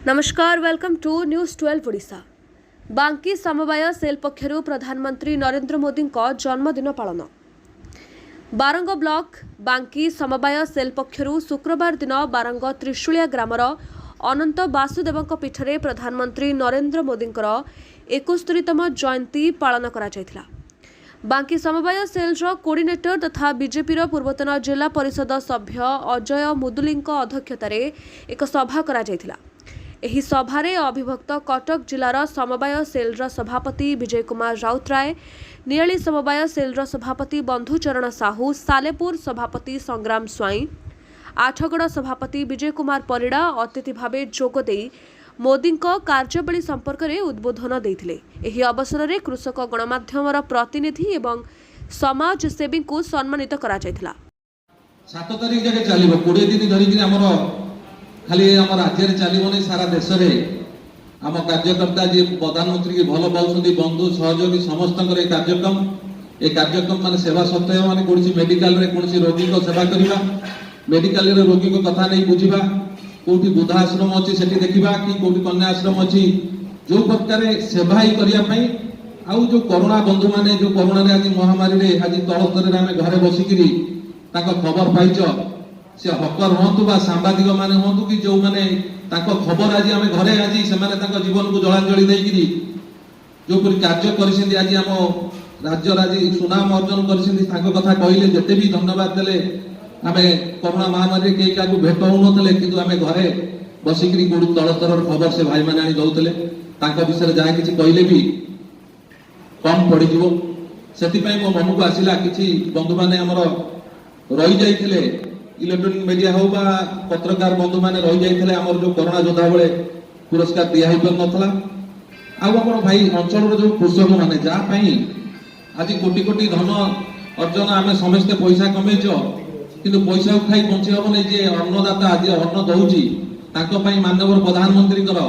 ନମସ୍କାର, welcome to news 12 Odisha. Banki ସମବାୟ cell ପକ୍ଷରୁ ପ୍ରଧାନମନ୍ତ୍ରୀ ନରେନ୍ଦ୍ର ମୋଦିଙ୍କ ଜନ୍ମଦିନ ପାଳନ। ବାରଙ୍ଗ ବ୍ଲକ ବାଙ୍କି ସମବାୟ ସେଲ୍ ପକ୍ଷରୁ ଶୁକ୍ରବାର ଦିନ ବାରଙ୍ଗ ତ୍ରିଶୁଳିଆ ଗ୍ରାମର ଅନନ୍ତ ବାସୁଦେବଙ୍କ ପୀଠରେ ପ୍ରଧାନମନ୍ତ୍ରୀ ନରେନ୍ଦ୍ର ମୋଦିଙ୍କର 71ତମ ଜୟନ୍ତୀ ପାଳନ କରାଯାଇଥିଲା। ବାଙ୍କି ସମବାୟ ସେଲ୍ର କୋଅର୍ଡିନେଟର ତଥା ବିଜେପିର ପୂର୍ବତନ ଜିଲ୍ଲା ପରିଷଦ ସଭ୍ୟ ଅଜୟ ମୁଦୁଲିଙ୍କ ଅଧ୍ୟକ୍ଷତାରେ ଏକ ସଭା କରାଯାଇଥିଲା। ଏହି ସଭାରେ ଅବିଭକ୍ତ କଟକ ଜିଲ୍ଲାର ସମବାୟ ସେଲ୍ର ସଭାପତି ବିଜୟ କୁମାର ରାଉତରାୟ, ନିଆଳି ସମବାୟ ସେଲ୍ର ସଭାପତି ବନ୍ଧୁଚରଣ ସାହୁ, ସାଲେପୁର ସଭାପତି ସଂଗ୍ରାମ ସ୍ୱାଇଁ, ଆଠଗଡ଼ ସଭାପତି ବିଜୟ କୁମାର ପରିଡ଼ା ଅତିଥି ଭାବେ ଯୋଗଦେଇ ମୋଦିଙ୍କ କାର୍ଯ୍ୟାବଳୀ ସମ୍ପର୍କରେ ଉଦ୍ବୋଧନ ଦେଇଥିଲେ। ଏହି ଅବସରରେ କୃଷକ ଗଣମାଧ୍ୟମର ପ୍ରତିନିଧି ଏବଂ ସମାଜସେବୀଙ୍କୁ ସମ୍ମାନିତ କରାଯାଇଥିଲା। 7 ତାରିଖ ଯାକେ ଚାଲିବ। 20 ଦିନ ଧରିକିରି ଆମର ଖାଲି ଆମ ରାଜ୍ୟରେ ଚାଲିବନି, ସାରା ଦେଶରେ ଆମ କାର୍ଯ୍ୟକର୍ତ୍ତା ଯିଏ ପ୍ରଧାନମନ୍ତ୍ରୀକି ଭଲ ପାଉଛନ୍ତି, ବନ୍ଧୁ ସହଯୋଗୀ ସମସ୍ତଙ୍କର ଏ କାର୍ଯ୍ୟକ୍ରମ। ଏ କାର୍ଯ୍ୟକ୍ରମ ମାନେ ସେବା ସପ୍ତାହ, ମାନେ କୌଣସି ମେଡିକାଲରେ କୌଣସି ରୋଗୀଙ୍କ ସେବା କରିବା, ମେଡିକାଲରେ ରୋଗୀଙ୍କ କଥା ନେଇ ବୁଝିବା, କୋଉଠି ବୃଦ୍ଧା ଆଶ୍ରମ ଅଛି ସେଠି ଦେଖିବା କି କୋଉଠି କନ୍ୟା ଆଶ୍ରମ ଅଛି, ଯୋଉ ପ୍ରକାରେ ସେବା ହିଁ କରିବା ପାଇଁ। ଆଉ ଯୋଉ କରୋନା ବନ୍ଧୁମାନେ, ଯୋଉ କରୋନାରେ ଆଜି ମହାମାରୀରେ ଆଜି ତଳ ସ୍ତରରେ ଆମେ ଘରେ ବସିକିରି ତାଙ୍କ ଖବର ପାଇଛ, ସେ ହକର ହୁଅନ୍ତୁ ବା ସାମ୍ବାଦିକ ମାନେ ହୁଅନ୍ତୁ କି ଯୋଉମାନେ ତାଙ୍କ ଖବର ଆଜି ଆମେ ଘରେ, ଆଜି ସେମାନେ ତାଙ୍କ ଜୀବନକୁ ଜଳାଞ୍ଜଳି ଦେଇକିରି ଯୋଉପରି କାର୍ଯ୍ୟ କରିଛନ୍ତି, ଆଜି ଆମ ରାଜ୍ୟର ଆଜି ସୁନାମ ଅର୍ଜନ କରିଛନ୍ତି, ତାଙ୍କ କଥା କହିଲେ ଯେତେ ବି ଧନ୍ୟବାଦ ଦେଲେ, ଆମେ କରୋନା ମହାମାରୀରେ କେହି କାହାକୁ ଭେଟ ହଉନଥିଲେ, କିନ୍ତୁ ଆମେ ଘରେ ବସିକିରି କୋଉଠି ତଳ ସ୍ତରର ଖବର ସେ ଭାଇମାନେ ଆଣି ଦଉଥିଲେ। ତାଙ୍କ ବିଷୟରେ ଯାହା କିଛି କହିଲେ ବି କମ୍ ପଡ଼ିଯିବ। ସେଥିପାଇଁ ମୋ ମନକୁ ଆସିଲା, କିଛି ବନ୍ଧୁମାନେ ଆମର ରହିଯାଇଥିଲେ, ଇଲେକ୍ଟ୍ରୋନିକ ମିଡିଆ ହଉ ବା ପତ୍ରକାର ବନ୍ଧୁମାନେ ରହିଯାଇଥିଲେ, ଆମର ଯୋଉ କରୋନା ଯୋଦ୍ଧା ବେଳେ ପୁରସ୍କାର ଦିଆ ହେଇପାରୁନଥିଲା। ଆଉ ଆମର ଭାଇ ଅଞ୍ଚଳର ଯୋଉ କୃଷକମାନେ, ଯାହା ପାଇଁ ଆଜି କୋଟି କୋଟି ଧନ ଅର୍ଜନ, ଆମେ ସମସ୍ତେ ପଇସା କମେଇଛ, କିନ୍ତୁ ପଇସାକୁ ଖାଇ ବଞ୍ଚି ହବନି। ଯିଏ ଅନ୍ନଦାତା, ଯିଏ ଅନ୍ନ ଦଉଛି, ତାଙ୍କ ପାଇଁ ମାନ୍ୟବର ପ୍ରଧାନମନ୍ତ୍ରୀଙ୍କର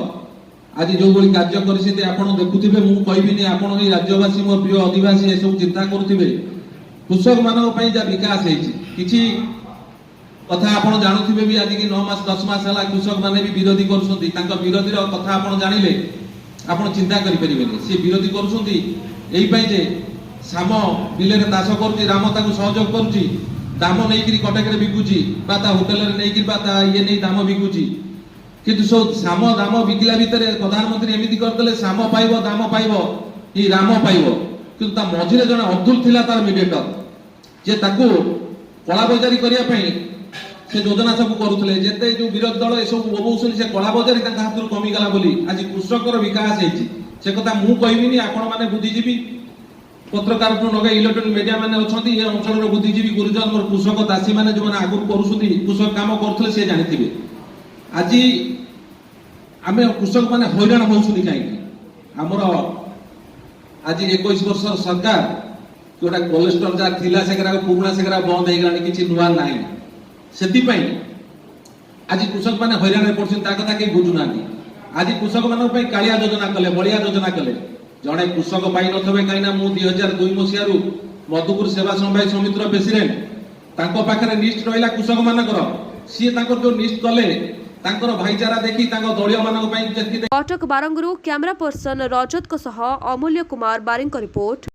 ଆଜି ଯୋଉଭଳି କାର୍ଯ୍ୟ କରିଛନ୍ତି ଆପଣ ଦେଖୁଥିବେ। ମୁଁ କହିବିନି, ଆପଣ ଏଇ ରାଜ୍ୟବାସୀ, ମୋ ପ୍ରିୟ ଅଧିବାସୀ ଏସବୁ ଚିନ୍ତା କରୁଥିବେ। କୃଷକମାନଙ୍କ ପାଇଁ ଯାହା ବିକାଶ ହେଇଛି, କିଛି କଥା ଆପଣ ଜାଣୁଥିବେ ବି। ଆଜିକି 9 ମାସ 10 ମାସ ହେଲା କୃଷକମାନେ ବି ବିରୋଧୀ କରୁଛନ୍ତି। ତାଙ୍କ ବିରୋଧୀର କଥା ଆପଣ ଜାଣିଲେ ଆପଣ ଚିନ୍ତା କରିପାରିବେନି। ସେ ବିରୋଧୀ କରୁଛନ୍ତି ଏଇ ପାଇଁ ଯେ ଶାମ ବିଲରେ ଚାଷ କରୁଛି, ରାମ ତାକୁ ସହଯୋଗ କରୁଛି, ଦାମ ନେଇକିରି କଟକରେ ବିକୁଛି ବା ତା ହୋଟେଲରେ ନେଇକିରି ବା ତା ଇଏ ନେଇ ଦାମ ବିକୁଛି। କିନ୍ତୁ ସବୁ ଶାମ ଦାମ ବିକିଲା ଭିତରେ ପ୍ରଧାନମନ୍ତ୍ରୀ ଏମିତି କରିଦେଲେ, ଶାମ ପାଇବ, ଦାମ ପାଇବ କି ରାମ ପାଇବ, କିନ୍ତୁ ତା ମଝିରେ ଜଣେ ଅବଦୁଲ ଥିଲା, ତାର ମିଡିଏଟର, ଯେ ତାକୁ କଳାବଜାରୀ କରିବା ପାଇଁ ସେ ଯୋଜନା ସବୁ କରୁଥିଲେ। ଯେତେ ଯୋଉ ବିରୋଧୀ ଦଳ ଏସବୁ ବୋବଉଛନ୍ତି, ସେ କଳାବଜାରୀ ତାଙ୍କ ହାତରୁ କମିଗଲା ବୋଲି ଆଜି କୃଷକର ବିକାଶ ହେଇଛି। ସେ କଥା ମୁଁ କହିବିନି, ଆପଣମାନେ ବୁଦ୍ଧିଜୀବୀ, ପତ୍ରକାରଠୁ ଲଗାଇ ଇଲେକ୍ଟ୍ରୋନିକ ମିଡିଆ ମାନେ ଅଛନ୍ତି, ଏ ଅଞ୍ଚଳର ବୁଦ୍ଧିଜୀବୀ, ଗୁରୁଜନ, ମୋର କୃଷକ ଚାଷୀ ମାନେ, ଯୋଉମାନେ ଆଗରୁ କରୁଛନ୍ତି, କୃଷକ କାମ କରୁଥିଲେ, ସେ ଜାଣିଥିବେ ଆଜି ଆମେ କୃଷକ ମାନେ ହଇରାଣ ହଉଛନ୍ତି କାହିଁକି। ଆମର ଆଜି 21 ବର୍ଷର ସରକାର, ଯୋଉଟା କୋଲେଷ୍ଟ୍ରଲ ଯାହା ଥିଲା ସେଗୁଡ଼ାକ ପୁରୁଣା, ସେଗୁଡ଼ାକ ବନ୍ଦ ହେଇଗଲାଣି, କିଛି ନୂଆ ନାହିଁ। ସେଥିପାଇଁ ଆଜି କୃଷକ ମାନେ ହଇରାଣରେ ପଡୁଛନ୍ତି, ତା କଥା କେହି ବୁଝୁନାହାନ୍ତି। ଆଜି କୃଷକ ମାନଙ୍କ ପାଇଁ କାଳିଆ ଯୋଜନା କଲେ, ବଳିଆ ଯୋଜନା କଲେ, ଜଣେ କୃଷକ ପାଇନଥିବେ। କାହିଁକିନା ମୁଁ 2002 ମସିହାରୁ ମଧୁପୁର ସେବା ସମବାୟ ସମିତିର ପ୍ରେସିଡେଣ୍ଟ। ତାଙ୍କ ପାଖରେ ଲିଷ୍ଟ ରହିଲା କୃଷକ ମାନଙ୍କର। ସିଏ ତାଙ୍କର ଯୋଉ ଲିଷ୍ଟ କଲେ, ତାଙ୍କର ଭାଇଚାରା ଦେଖି ତାଙ୍କ ଦଳୀୟ ମାନଙ୍କ ପାଇଁ ଯେତିକି କଟକ ବାରଙ୍ଗରୁ କ୍ୟାମେରା ପର୍ସନ ରଜତଙ୍କ ସହ ଅମୂଲ୍ୟ କୁମାର ବାରିଙ୍କ ରିପୋର୍ଟ।